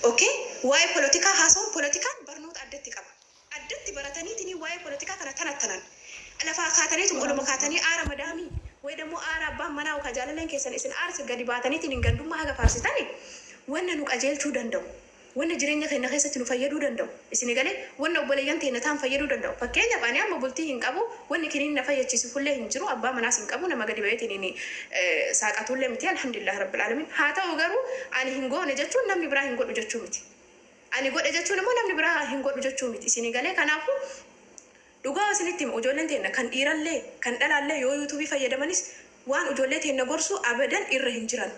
Okay, waa'ee polotikaa haasa'uun, polotikaan barnoota addatti qaba. Addatti barataniitiin waa'ee polotikaa kana tanattanan. Lafaa kaataniitu oluma kaatanii aara madaamii wayi dammoo aara abbaan manaa yookaan jaalalleen keessan isin aarse gadi baataniitiin hin gandummaa haga faarsitani, wanna nu qajeelchuu danda'u, wanna jireenya keenya keessatti nu fayyaduu danda'u, isin galee, wanna obboleeyyan teenya ta'an fayyaduu danda'u. Fakkeenyaaf, ani amma bultii hin qabu, wanni kiniin na fayyachiisu fullee hin jiru, abbaa manaas hin qabu, nama gadi baheetiin saaqatullee miti, alhamdulillah rabbil alamin. Haa ta'u garuu, ani hin goone jechuun namni biraa hin godhu jechuu miti. Ani godhe jechuun immoo namni biraa hin godhu jechuu miti. Isin galee? Kanaafuu dhugaa isinitti hima, ijoolleen teenya kan dhiirallee kan dhalaallee yoo YouTubeii fayyadamanis waan ijoollee teenya gorsuu abadan irra hin jiran.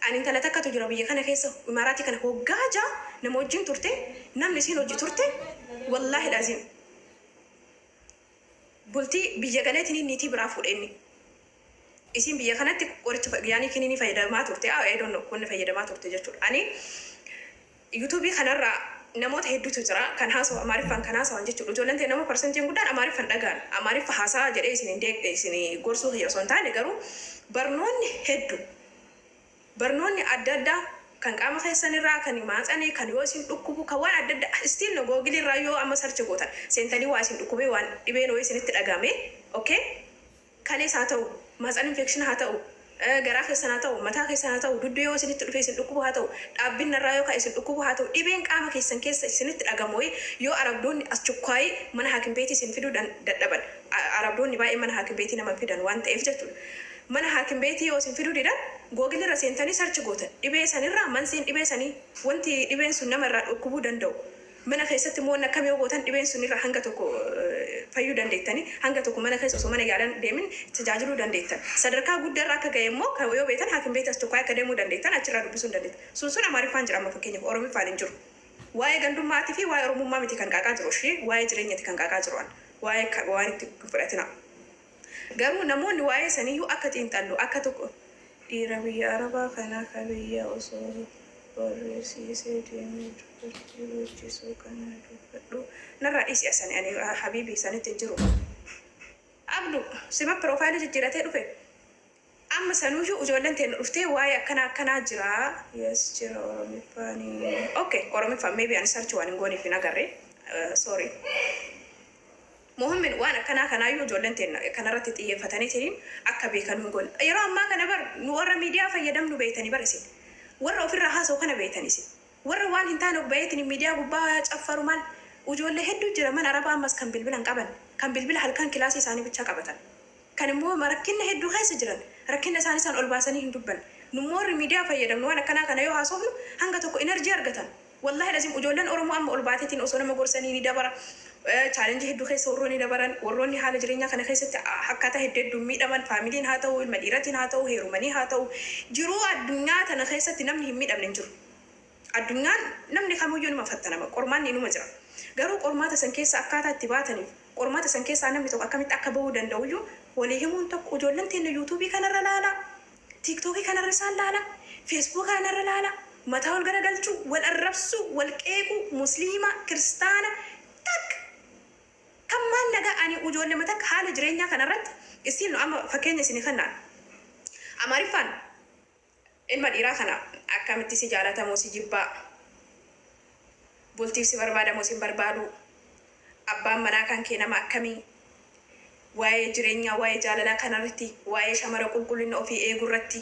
Ani intala takkatu jira biyya kana keessa, Imaaraatii kana hoggaa 6 nama wajjin turte, namni isiin hojii turte, wallaahi laazim, bultii biyya galeetiin niitii biraa fuudhe inni. Isiin biyya kanatti qoricha yaanii kiniinii fayyadamaa turte, I don't know, wanni fayyadamaa turte jechuudha. Ani YouTubeii kanarraa namoota hedduutu jira kan haasawu, Amaariffaan kan haasawan jechuudha. Ijoolleen ta'e nama percentiin guddaan Amaariffaan dhagaan Amaariffa haasaa jedhee isin hin deeqne, isin gorsuu kiyya osoo hin taane, garuu barnoonni hedduu, barnoonni adda addaa kan qaama keessanirraa, kan maaxanii, kan yoo isin dhukkubu, kan waan adda addaa still no Googleii irraa yoo amma search gootan seentanii, waa isin dhukkubee, waan dhibeen wayii isinitti dhagame, okay, kalees haa ta'u, maaxan infection haa ta'u, garaa keessan haa ta'u, mataa keessan haa ta'u, duddu yoo isinitti dhufe isin dhukkubu haa ta'u, dhaabbinna irraa yoo isin dhukkubu haa ta'u, dhibeen qaama keessan keessa isinitti dhagamu yoo arabdoonni as chukkaayii mana haakim beetii isin fiduu dadhaban, arabdoonni baay'ee mana haakim beetii nama fidan waan ta'eef jechuudha. Mana haakim beetii yoo isin fiduu didan, Google irra seentanii search gootan, dhibee sanirraa mansiin dhibee sanii, wanti dhibeen sun nama irraa dhukkubuu danda'u, mana keessatti immoo wanni akkam yoo gootan dhibeen sun irraa hanga tokko fayyuu dandeettanii, hanga tokko mana keessa osoo mana yaalan deemin tajaajiluu dandeettan. Sadarkaa guddaarra akka ga'e immoo kan yoo beektan, haakim beetii as tokko akka deemuu dandeettan, achirraa dubbisuu hin dandeettan. Sun sun Amaariffaan jira amma, fakkeenyaaf Oromiffaan hin jiru. Waa'ee gandummaatii fi waa'ee Oromummaa miti kan qaaqaa jiru, ishee waa'ee jireenyati kan qaaqaa jiru. An waa'ee waan itti fudhatina. Garuu namoonni waa'ee saniyyuu akka xiinxallu akka tokko dhiira biyya Arabaa kanaa ka biyya osoo barreessisee deemee dubartii hojjisuu kana dubbadhu. Narraa dhiisi asani, ani habiibi sanitti hin jiru. Abdu sima profileii jijjiiratee dhufe. Amma sanuyyuu ijoolleen teenya dhuftee waa'ee akkanaa akkanaa jira. Yes, jira Oromiffaani. Okay, Oromiffaan maybe ani search waan hin gooneef hin agarre. Sorry. Muhammin waan akkanaa kanaayyuu ijoolleen teenya kanarratti xiyyeeffataniitiin akka beekan hin goone. Yeroo ammaa kana bar nu warra miidiyaa fayyadamnu beeytanii bar isin. Warra ofirraa haasa'u kana beeytan isin. Warra waan hin taane bayeetiin miidiyaa gubbaa caffaru maal, ijoollee hedduu jira mana Arabaa ammas kan bilbila hin qaban, kan bilbila halkan kilaasii isaanii bichaa qabatan. Kan immoo rakkina hedduu keessa jiran, rakkina isaanii isaan ol baasanii hin dubban. Nummoo warri miidiyaa fayyadamnu waan akkanaa kana yoo haasofnu hanga tokko energy argatan. Wallahi lazim, ijoolleen Oromoo amma ol baateetiin osoo nama gorsanii ni dabara. Challengeii hedduu keessa warroonni dabaran, warroonni haala jireenyaa kana keessatti akkaataa hedduu hedduun miidhaman, familyn haa ta'u, ilma dhiiratiin haa ta'u, heerumanii haa ta'u, jiruu addunyaa tana keessatti namni hin miidhamne hin jiru. Addunyaan namni kamiyyuu nima fattanama, qormaanni inuma jira. Garuu qormaata san keessa akkaataa itti baataniif, qormaata san keessaa namni tokko akkamitti akka bahuu danda'uyyuu walii himuun tokko, ijoolleen teenya YouTubeii kanarra laala, TikTokii kanarra isaan laala, Facebooka kanarra laala, mataa wal garagalchuu, wal arrabsuu, wal qeequu, Musliima, Kiristaana, tak kan maal nagaa. Ani ijoollee takka haala jireenyaa kanarratti isin amma fakkeenya isinii kennaan, Amaariffaan ilma dhiiraa kana akkamitti si jaalatamoo si jibbaa, bultiif si barbaadamoo si hin barbaadu, abbaan manaa kan kee nama akkamii, waa'ee jireenyaa, waa'ee jaalalaa kanarratti, waa'ee shamara qulqullina ofii eeguu irratti,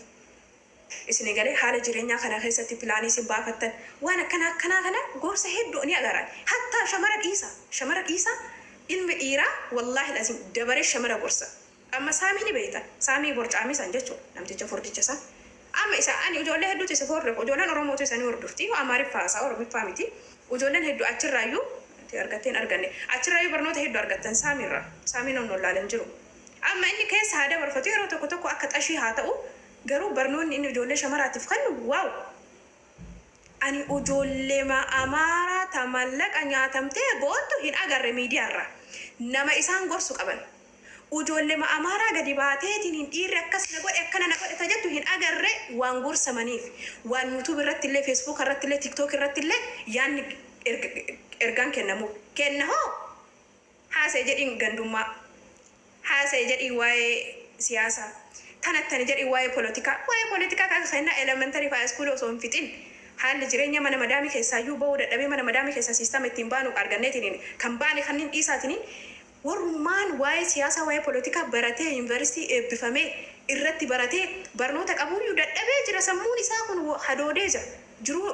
isin galee, haala jireenyaa kana keessatti planii isin baafattan, waan akkana akkanaa kana gorsa hedduu ni agaran. Hattaa shamara dhiisa, shamara dhiisa, ilmi dhiiraa wallaahi lazim dabaree shamara gorsa. Amma Saamii ni beektan, Saamii borcaamii san jechuudha, namticha furdicha san. Amma isa ani ijoollee hedduutu isa hordofu, ijoolleen Oromootu isa ni hordofti, Amaariffaa haasaa, Oromiffaa miti. Ijoolleen hedduu achirraayyuu argattee hin arganne, achirraayyuu barnoota hedduu argattan Saamiirra. Saamiin onnollaaleen jiru. Amma inni keessa haa dabarfatu, yeroo tokko tokko akka xashii haa ta'u, garuu barnoonni inni ijoollee shamaraatiif kennu wow. Ani ijoollee Amaaraa ta mallaqa nyaatamtee boottu hin agarre miidiyaarra. Nama isaan gorsu qaban. Ijoollee Amaaraa gadi baateetiin hin dhiirri akkas na godhe, akkana na godhe ta jettu hin agarre. Waan gorsamaniif, waan YouTube irratti illee, Facebook irratti illee, TikTok irratti illee yaanni ergaan kennamuuf. Kenna hoo haasa'e jedhiin gandummaa, haasa'e jedhiin waa'ee siyaasaa, tanattani jedhiin waa'ee polotikaa. Waa'ee polotikaa kan kennaa elementary fi high school osoo hin fixin Haalli jireenya mana madaamii keessaayyuu bahuu dadhabee, mana madaamii keessaa siistama ittiin baanu arganneetiin kan baane kanneen dhiisaatiin, warrummaan waa'ee siyaasaa, waa'ee polotikaa baratee, yuunivarsiitii eebbifamee, irratti baratee, barnoota qabuyyuu dadhabee jira. Sammuun isaa kun hadoodee jira. Jiruu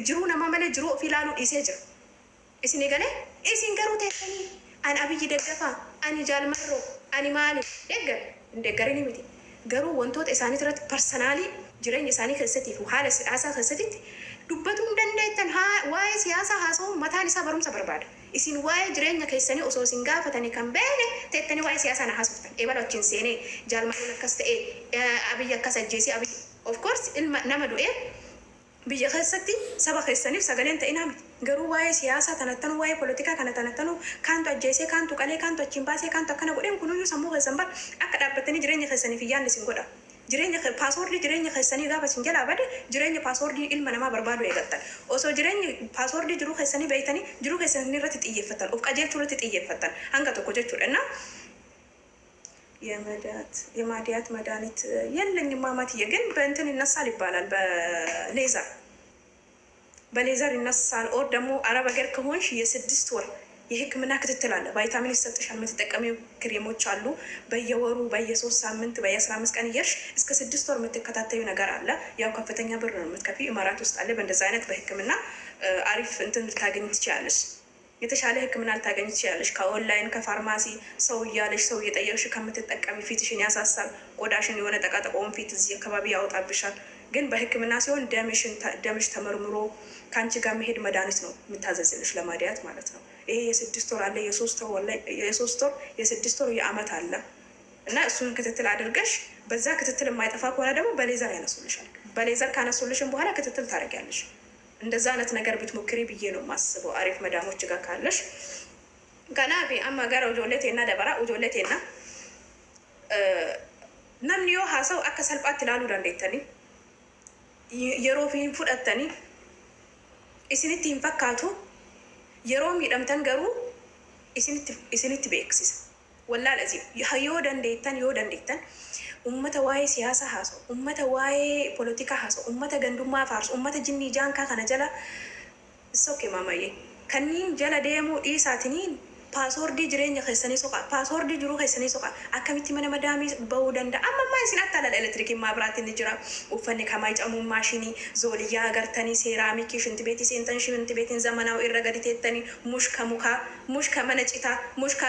jiruu nama malee jiruu ofii ilaaluu dhiisee jira. Isin egalee, isin garuu teessanii ani Abiyyi deggafaa, ani Jaalmarroo, ani maali deeggar hin deeggarini miti. Garuu wantoota isaanii irratti personally jireenya isaanii keessattii fi haala siyaasaa keessatti dubbatuu hin dandeettan. Waa'ee siyaasaa haasa'uun mataan isaa barumsa barbaada. Isin waa'ee jireenya keessanii osoo isin gaafatanii kan beekne teettanii waa'ee siyaasaa na haasoftan. Ebala wajjin seenee Jaalmarroon akkas ta'e, Abiyyi akkas ajjeesee. Abiyyi of course ilma nama du'ee biyya keessatti saba keessaniif sagaleen ta'inaa miti. Garuu waa'ee siyaasaa tanattanuu, waa'ee polotikaa kana tanattanuu, kaantu ajjeesee, kaantu qalee, kaantu achiin baasee, kaantu akkana godheen, kunuyyuu sammuu keessan bar akka dhaabbattanii jireenya keessaniif hin yaadne isin godha. Jireenya password jireenya keessanii gaafa isin jalaa bade, jireenya password ilma namaa barbaadu eegaltan. Osoo jireenya password jiruu keessanii beektanii, jiruu keessanii irratti xiyyeeffattan, of qajeelchuu irratti xiyyeeffattan hanga tokko jechuudha. እና የማዲያት መድኃኒት የለኝም ማማትዬ፣ ግን በእንትን ይነሳል ይባላል፣ በሌዘር በሌዘር ይነሳል። Or ደግሞ አረብ ሀገር ከሆንሽ የ6 ወር የሕክምና ክትትል አለ። ቫይታሚን ይሰጥሻል። የምትጠቀሚው ክሬሞች አሉ። በየወሩ፣ በየ3 ሳምንት፣ በየ15 ቀን እየሄድሽ እስከ 6 ወር የምትከታተዩ ነገር አለ። ያው ከፍተኛ ብር ነው የምትከፊው። ኢማራት ውስጥ አለ። በእንደዚ አይነት በሕክምና አሪፍ እንትን ልታገኝ ትችላለሽ። የተሻለ ሕክምና ልታገኝ ትችላለሽ። ከኦንላይን ከፋርማሲ ሰው እያለሽ ሰው እየጠየቅሽ ከምትጠቀሚ ፊትሽን ያሳሳል፣ ቆዳሽን የሆነ ጠቃጠቆውን ፊት እዚህ አካባቢ ያወጣብሻል። ግን በሕክምና ሲሆን ደምሽ ተመርምሮ ከአንቺ ጋር መሄድ መድኃኒት ነው የምታዘዝልሽ ለማዲያት ማለት ነው። ይሄ የ6 ወር አለ፣ የ3 ወር፣ የ3 ወር፣ የ6 ወር፣ የአመት አለ። እና እሱን ክትትል አድርገሽ በዛ ክትትል የማይጠፋ ከሆነ ደግሞ በሌዘር ያነሱልሻል። በሌዘር ካነሱልሽም በኋላ ክትትል ታደርጊያለሽ። እንደዛ አይነት ነገር ብትሞክሪ ብዬ ነው የማስበው። አሪፍ መዳሞች ጋር ካለሽ። Kanaaf amma gara ijoollee teennaa dabara. Ijoollee teennaa namni yoo haasa'u akka salphaatti ilaaluu dandeettanii, yeroo fi hin fudhattanii, isinitti hin fakkaatu. Yeroo miidhamtan garuu isinitti beeksisa. Wallaal azii yoo dandeettan, yoo dandeettan, ummata waa'ee siyaasaa haasa'u, ummata waa'ee polotikaa haasa'u, ummata gandummaa faarsu, ummata jinnii jaankaa kana jala sokke maamayyee kanniin jala deemuu dhiisaatiniin password jireenya keessanii soqa, password jiruu keessanii soqa. Akkamitti mana madaamii bahuu danda'a? Amma ammaa isin akka alala elektirikiin maabiraatiin ni jira. Uffanni kamaa camuun maashinii zooliyyaa agartanii, seeraamikii, ሽንት ቤት seentan, ሽንት ቤtiin zamanaa'u irra gadi teettanii, mushka mukaa, mushka mana citaa, mushka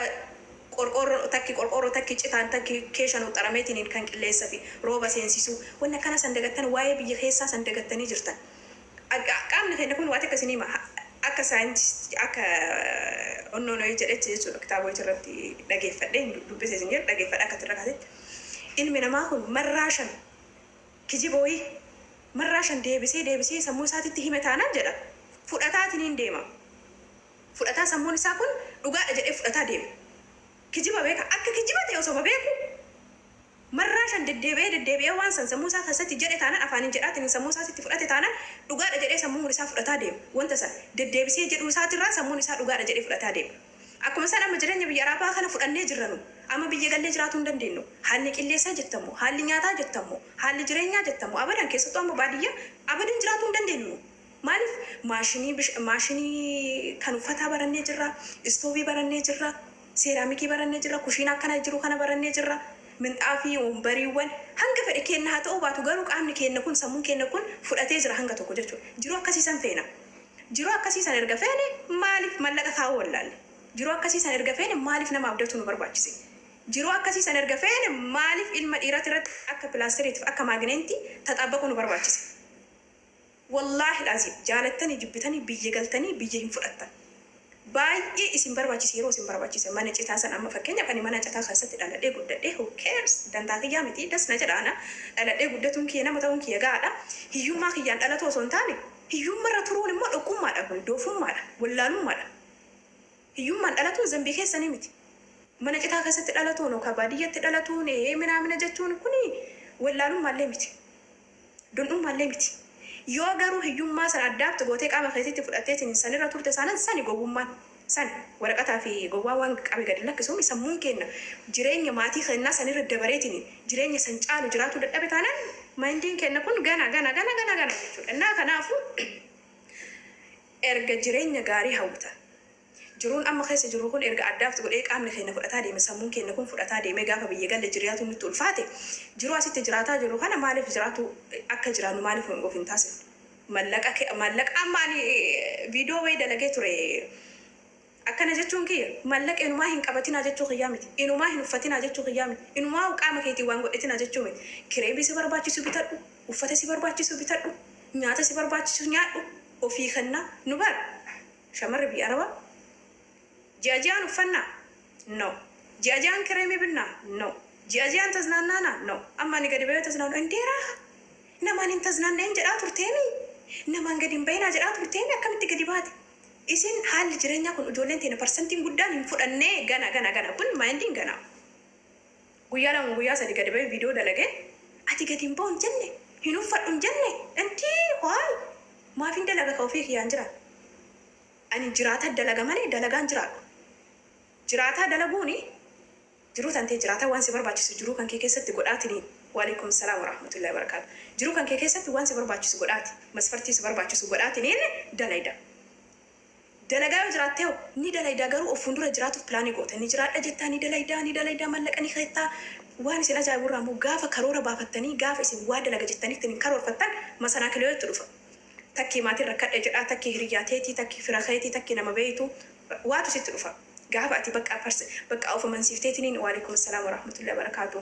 qorqorroo takki, qorqorroo takki, citaan takki, keeshan uxxarameetiin kan qilleensa fi rooba seensisu, wanna kana san dagattan, waa'ee biyya keessaa san dagattanii jirtan. Qaamni keenya kun waan akka isinii akka scientist akka onnoonoo jedhetti jechuudha, kitaaba irratti dhageeffadhee dubbise isin jedhu dhageeffadhe, akka irra kaasetti ilmi namaa kun marraa shan kijiba wayii marraa shan deebisee deebisee sammuu isaatitti hime taanaan jedha, fudhataatiin hin deema. Fudhataa, sammuun isaa kun dhugaadha jedhee fudhataa deema. Kijiba beeka, akka kijiba ta'e osoo beeku marraa shan deddeebi'ee deddeebi'ee waan san sammuu isaa keessatti jedhe taanaan, afaaniin jedhaatiin sammuu isaatitti fudhate taanaan, dhugaadha jedhee sammuun isaa fudhataa deema. Wanta san deddeebisee jedhuu isaatirraa sammuun isaa dhugaadha jedhee fudhataa deema. Akkuma san amma jireenya biyya Arabaa kana fudhannee jirra nu. Amma biyya gallee jiraatuu hin dandeenyu. Haalli qilleensaa jettamu, haalli nyaataa jettamu, haalli jireenyaa jettamu, abadan keessattuu amma baadiyyaa abadan jiraatuu hin dandeenyu. Maaliif? Maashinii maashinii kan uffataa barannee jirra, istoovii barannee jirra, seeraamikii barannee jirra, kushiina akkana jiru kana barannee jirra. Minxaafii, wombariiwwan hanga fedhe kenna haa ta'uu baatu, garuu qaamni keenya kun, sammuun keenya kun fudhatee jira hanga tokko jechuudha. Jiruu akkasii san feena. Jiruu akkasii san erga feene maaliif mallaqa kaa'uu wallaalle? Jiruu akkasii san erga feene maaliif nama abdatu nu barbaachise? Jiruu akkasii san erga feene maaliif ilma dhiiraati irratti akka pilaastiriitiif akka maagneetii taxabbaquu nu barbaachise? Wallaahi laazim jaalattanii jibbitanii biyya galtanii biyya hin fudhattan. Baay'ee isin barbaachise, yeroo isin barbaachise mana citaa san, amma fakkeenyaaf ani mana citaa keessatti dhaladhee guddadhee, who cares? Dantaa kiyyaa miti, das na jedhaana. Dhaladhee guddatuun kiyya, nama ta'uun kiyya gahaadha. Hiyyummaa kiyyaan dhalatu osoo hin taane, hiyyummarra turuun immoo dhokkummaadha, kun doofummaadha, wallaalummaadha. Hiyyummaan dhalatuun zambii keessanii miti. Mana citaa keessatti dhalatuun yookaan baadiyyatti dhalatuun ee minaamina jechuun kuni wallaalummaallee miti, dondhummaallee miti. Yoo garuu hiyyummaa sana addaabtu gootee qaama keetiitti fudhatteetiin sanirra turte saanan, sani gowwummaan, san waraqataa fi gowwaa waan qabe gadi lakkisuun, sammuun keenya jireenya maatii kennaa sanirra dabareetiin jireenya san caalu jiraachuu dadhabe taanaan Mindiin keenya kun gana gana gana gana gana jechuudha. Innaa kanaafuu erga jireenya gaarii hawwitan, jiruun amma keessa jiru kun erga addaaf godhee qaamni keenya fudhataa deeme, sammuun keenya kun fudhataa deeme, gaafa biyya galle jiraatu nutti ulfaate, jiruu asitti jiraataa jiru kana maaliif jiraatu akka jiraannu maaliif of hin taasifnu? Mallaqa mallaqa amma ani viidiyoo wayii dalagee ture. Akkana jechuun kiyya mallaqa inumaa hin qabatinaa jechuu kiyyaa miti, inumaa hin uffatinaa jechuu kiyyaa miti, inumaa qaama keetiin waan godhatinaa jechuu miti. Kireebii si barbaachisu bitadhu, uffata si barbaachisu bitadhu, nyaata si barbaachisu nyaadhu, ofii kennaa. Nu bara shamarri biyya Arabaa ji'a ji'aan uffannaa? No. Ji'a ji'aan kireemii binnaa? No. Ji'a ji'aan taznaannaanaa? No. Amma ani gadi bahee taznaanu indeeraa namaan hin taznaanneen jedhaa turteemi, namaan gadi hin bahinaa jedhaa turteemi, akkamitti gadi baate? Isin haalli jireenyaa kun ijoolleen teenya parsantiin guddaan hin fudhannee, gana gana gana kun mindiin gana. Guyyaa 2, guyyaa 3 gadi bahee viidiyoo dalagee, ati gadi hin bahu hin jenne, hin uffadhu hin jenne, intii waay maaf hin dalaga ka ofii kiyyaan jira. Ani jiraata dalaga malee dalagaan jiraadhu. Jiraataa dalaguuni jiruu tantee jiraataa waan si barbaachisu jiruu kan kee keessatti godhaatiniin. Waalaikum salaam warahmatullahi wabarakaatu. Jiruu kan kee keessatti waan si barbaachisu godhaati, masfartii si barbaachisu godhaatiniin dalayda. Dalagaa yoo jiraattee hoo ni dalaydaa, garuu of fuuldura jiraatuuf pilaanii goota. Ni jiraadha jettaa, ni dalaydaa, ni dalaydaa, mallaqa ni keettaa. Waan isin ajaa'ibu irraa immoo gaafa karoora baafattanii, gaafa isin waa dalaga jettanii ittiin karoorfattan, masanaakilooti dhufa. Takkii maatiin rakkadhe jedhaa, takkii hiriyyaa teetii, takkii fira keetii, takkii nama beeytu, waatu sitti dhufa. Gaafa ati bakka farse bakka of amansiifteetiniin, waalaikum salaam warahmatullahi wabarakaatu,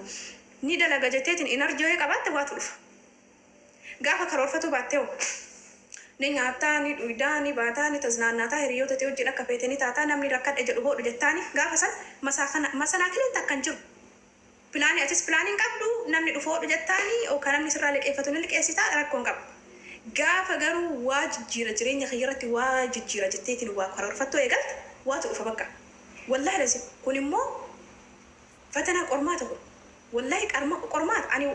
ni dalaga jetteetiin energy wayii qabaatte, waatu dhufa. Gaafa karoorfatuu baattee hoo ni nyaattaa, ni dhuydaa, ni baataa, ni taznaannaataa, hiriyoota ta'e wajjin akka feete ni taataa, namni rakkadhe jedhu hodhu jettaani. Gaafa san masanaakileen takka hin jiru. Pilaanii atis pilaanii hin qabdu, namni dhufu hodhu jettaani, yookaan namni sirraa liqeeffatu ni liqeessitaa, rakkoo hin qabu. Gaafa garuu waa jijjiira, jireenya kiyya irratti waa jijjiira jetteetiin waa karoorfattuu eegalte, waatu dhufa bakka. Wallahi lazim kun immoo fatanaa, qormaata kun. Wallahi qormaata. Ani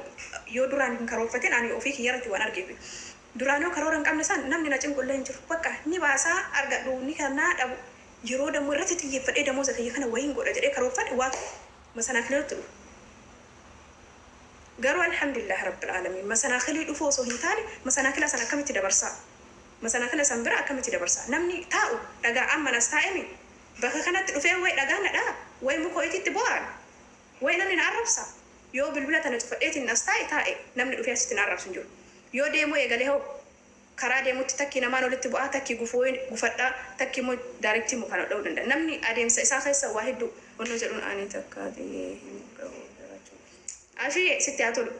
yoo duraan hin karoorfatin, ani ofii kiyya irratti waan argeef, duraan yoo karoora hin qabne san namni na cinqullee hin jiru. Bakka ni baasaa argadhu, ni kannaa dhabu. Yeroo dammoo irratti xiyyeeffadhee damooza kiyya kana wayiin godha jedhee karoorfadhe, waatu masanaakileetti dhufa. Garuu alhamdulillah rabbil aalamiin, masanaakilii dhufuu osoo hin taane masanaakila san akkamitti dabarsaa? Masanaakila san bira akkamitti dabarsaa? Namni taa'u dhagaa amma nas taa'emi bakka kanatti dhufee wayi dhagaa na dha'a, wayi muka wayiititti bo'aan, wayi namni na arrabsa. Yoo bilbila tana cufadheetiin as taa'e taa'e, namni dhufee asitti na arrabsu hin jiru. Yoo deemuu eegale hoo karaa deemutti takkii namaan olitti bu'aa, takkii gufuu gufadhaa, takkii immoo directii mukaan dha'uu danda'a. Namni adeemsa isaa keessa waa hedduu onnoo jedhuun ani takka hin ga'u jiraachuu. Ashii sitti haa tolu.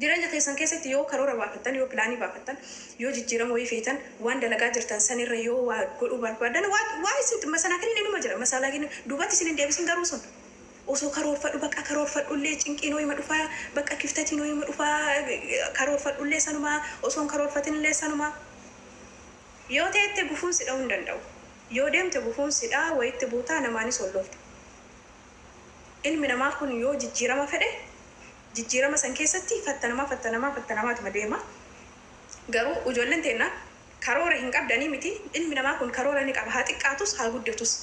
Jireenya keessan keessatti yoo karoora baafattan, yoo pilaanii baafattan, yoo jijjiirama wayii feetan, waan dalagaa jirtan sanirra yoo waa godhuu barbaadan, waa isin masanaakiliin inuma jira. Masanaakiliin duubatti isin hin deebisin. Garuu sun osoo karoorfadhu bakka karoorfadhullee cinqiin wayima dhufaa, bakka kiftatiin wayima dhufaa, karoorfadhullee sanumaa, osoo hin karoorfatinillee sanumaa. Yoo teette gufuun si dha'uu hin danda'u. Yoo deemte gufuun si dha'a, wayitti buutaa, namaanis ol lolta. Ilmi namaa kun yoo jijjiirama fedhe, jijjiirama san keessatti fattanamaa fattanamaa fattanamaatuma deema. Garuu ijoolleen teenna karoora hin qabdanii miti. Ilmi namaa kun karoora ni qaba, haa xiqqaatus haa guddatus.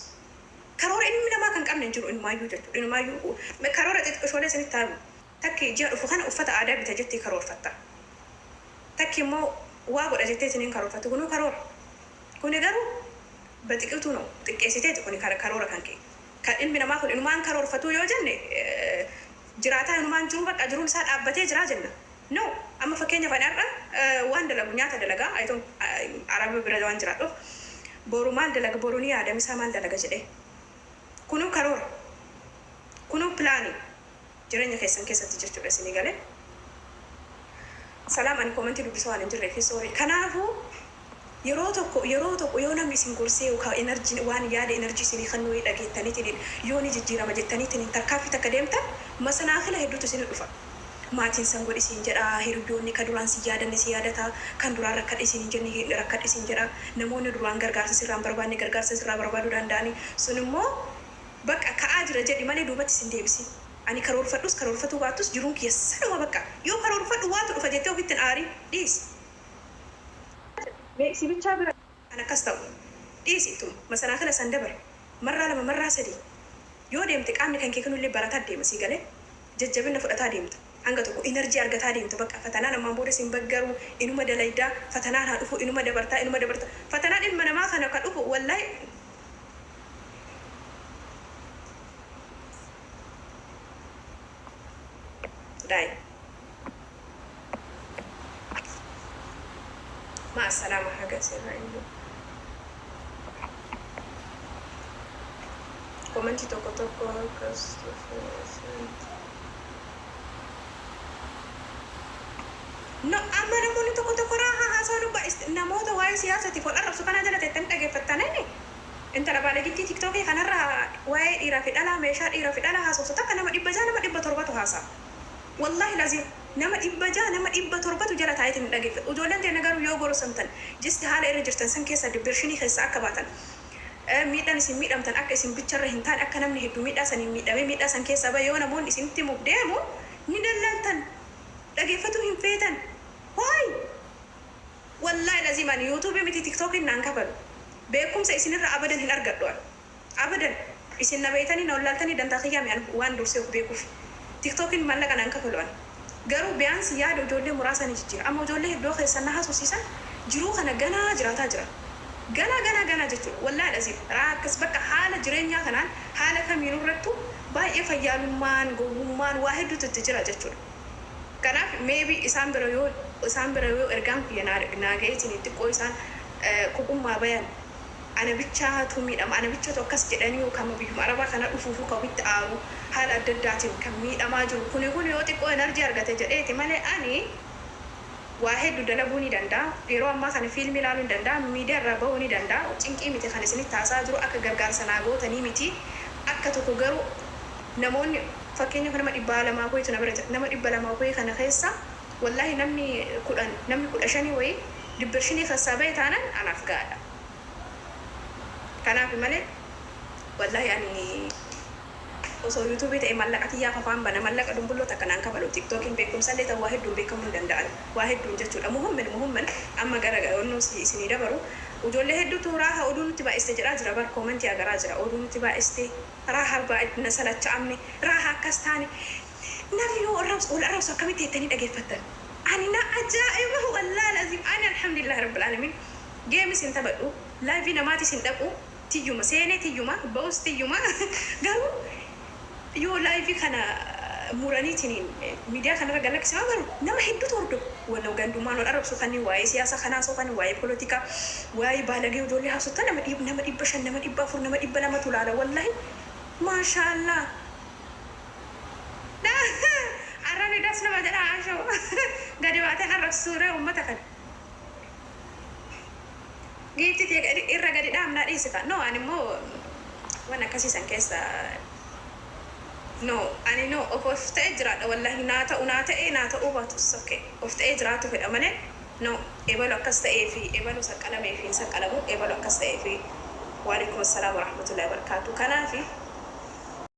Karoora ilmi namaa kan qabne hin jiru inumaayyuu jechuudha. Inumaayyuu karoora xixiqqishoolee isinitti haa himu. Takki ji'a dhufu kana uffata aadaa bita jettee karoorfatta. Takki immoo waa godha jettee isiniin karoorfattu, kunuu karoora. Kuni garuu baxiqituu no xiqqeessiteeti kuni karoora kan kee. Kan ilmi namaa kun inumaan karoorfatuu yoo jenne, jiraataa inumaan jiru, bakka jiruun isaa dhaabbatee jiraa jenna. No, amma fakkeenyaaf ani har'a waan dalagu nyaata dalagaa, ayitoon Araba bira waan jiraadhuuf, boru maal dalaga, boru ni yaadamisaa maal dalaga jedhee. Kunuu karoora. Kunuu pilaanii jireenya keessan keessatti jechuudha isinii galee. Salaam, ani commentii dubbisa waan hin jirreef, sorry. Kanaafuu yeroo tokko yeroo tokko yoo namni isin gorsee yookaan energy waan yaada energy isinii kennuu dhageettaniitiin, yoo ni jijjiirama jettaniitiin tarkaaffii takka deemtan, masanaakila hedduutu isin dhufa. Maatiin san godhi siin jedha, hiriyoonni ka duraan si yaadanne si yaadata, kan duraan rakkadhe isin hin jenne rakkadhe isin jedha, namoonni duraan gargaarsa sirraa hin barbaanne gargaarsa sirraa barbaaduu danda'ani. Sun immoo bakka ka'aa jira jedhi malee duubatti isin deebisin. Ani karoorfadhus karoorfatuu baattus jiruun kiyya sanuma, bakka yoo karoorfadhu waatu dhufa jettee ofitti hin aarin, dhiisi. Meeqsi bichaa bira kan akkas ta'u, dhiisi, ittuma masanaakila san dabar. Marraa lama, marraa sadii yoo deemte, qaamni kan kee kanullee barataa deema, sii galee jajjabina fudhataa deemta. Hanga tokko energy argataa deemtu. Bakka fatanaan ammaan booda sin baggaru, inuma dalaydaa, fatanaan haa dhufu, inuma dabartaa, inuma dabartaa. Fatanaan ilma namaa kana ka dhufu, wallahi, daay ma assalaama haga sirra illu komantii tokko tokko akkas. No, amma namoonni tokko tokko raahaa haasaa nu namoota waa'ee siyaasaatiif wal arrabsu kana jala teettanii dhaggeeffattanani. Intala baalagittii TikTokii kanarraa waa'ee dhiiraa fi dhalaa, meeshaa dhiiraa fi dhalaa haasoftu takka nama 600, nama 700tu haasa'a. Wallaahi laziim, nama 600, nama 700tu jala taa'eetiin hin dhaggeeffatu. Ijoolleen teenya garuu yoo gorsamtan, jisti haala irra jirtan san keessa, depressionii keessa akka baatan, miidhaan isin miidhamtan akka isin bicharra hin taane, akka namni hedduu miidhaa saniin miidhamee miidhaa san keessa bahe yoo namoonni isinitti himuuf deemu ni dallaaltan. Dhaggeeffatuu hin feetan. Waay! Wallaahi laziim, ani YouTubeii miti, TikTokiin naan kafalu. Beekumsa isinirra abadan hin argadhu ani. Abadan. Isin na beeytanii na wallaaltanii dantaa kiyyaa mi ani waan dursee of beekuuf. TikTokiin maallaqa naan kafalu ani. Garuu biyaansi yaada ijoollee muraasaa ni jijjiira. Amma ijoollee hedduu keessan na haasofsiisan jiruu kana ganaa jiraataa jira. Ganaa ganaa ganaa jechuudha. Wallaahi laziim. Raa akkas bakka haala jireenyaa kanaan haala kamiinuu irrattuu baay'ee fayyaalummaan, gowwummaan waa hedduutu itti jira jechuudha. Kanaaf maybe isaan bira yoo ergaan kiyya naa ga'eetiin xiqqoo isaan kophummaa bayan, ana bichaatu miidhama, ana bichaatu akkas jedhanii, yookaan biyyuma arabaa kana dhufuufu kan ofitti aaru, haala adda addaatiin kan miidhamaa jiru kuni kun yoo xiqqoo energy argate jedheeti malee, ani waa hedduu dalaguu ni danda'a. Yeroo ammaa kana fiilmii ilaaluu ni danda'a, miidiyaa irraa bahuu ni danda'a. Cinqii miti kan isinitti haasaa jiru, akka gargaarsa naa gootanii miti. Akka tokko garuu namoonni, fakkeenyaaf, nama 200 koyitu na bira jira. Nama 200 koyii kana keessa wallaahi namni 10, namni 15 wayii depressionii keessaa bahe taanaan anaaf gahaadha. Kanaaf malee wallaahi ani osoo YouTubeii ta'e mallaqa xiyyaaf afaan bana, mallaqa dumbulloo takka naan kafalu TikTokiin. Beekumsallee ta'u waa hedduun beekamuu hin danda'an, waa hedduun jechuudha. Muhimmin muhimmin amma gara onnoo isinii dabaru, ijoollee hedduutu raaha oduu nutti baay'iste jedhaa jira. Bar commentii agaraa jira, oduu nutti baay'iste, raaha baay'ina salacha'amne, raaha akkas taane. Namni yoo wal arrabsu akkamitti jettanii dhageeffattan? Ani na ajaa'iba, wallaahi laziim. Ani alhamdulillahi rabbil alamin, gameis hin taphadhu, liveii namaatis hin dhaqu, tiyyuma seenee tiyyuma ba'us tiyyuma. Garuu yoo liveii kana muraniitiin miidiyaa kanarra galakkisama, garuu nama hedduutu hordofu. Wanna gandummaan wal arrabsu kan waa'ee siyaasa kanaa haasoo, kan waa'ee polotikaa, waa'ee baalagee ijoollee haasoftan, nama 500, nama 400, nama 200tu laala. Wallahi, maashaallah. Arrabni das nama jedha. Ashoo gadi baateen arrabsuure uummata kana. Giifti irra gadi dhaamnaa dhiisita. No, ani immoo waan akkasiisan keessa no, ani no, of ta'ee jiraadha. Wallahi, naa ta'u naa ta'e, naa ta'uu baatus okay, of ta'ee jiraatu fedha malee, no, ebalu akkas ta'ee fi ebalu saqqalamee fi hin saqqalamu, ebalu akkas ta'ee fi. Waalaikum assalaam warahmatullahi wabarakaatu. Kanaafi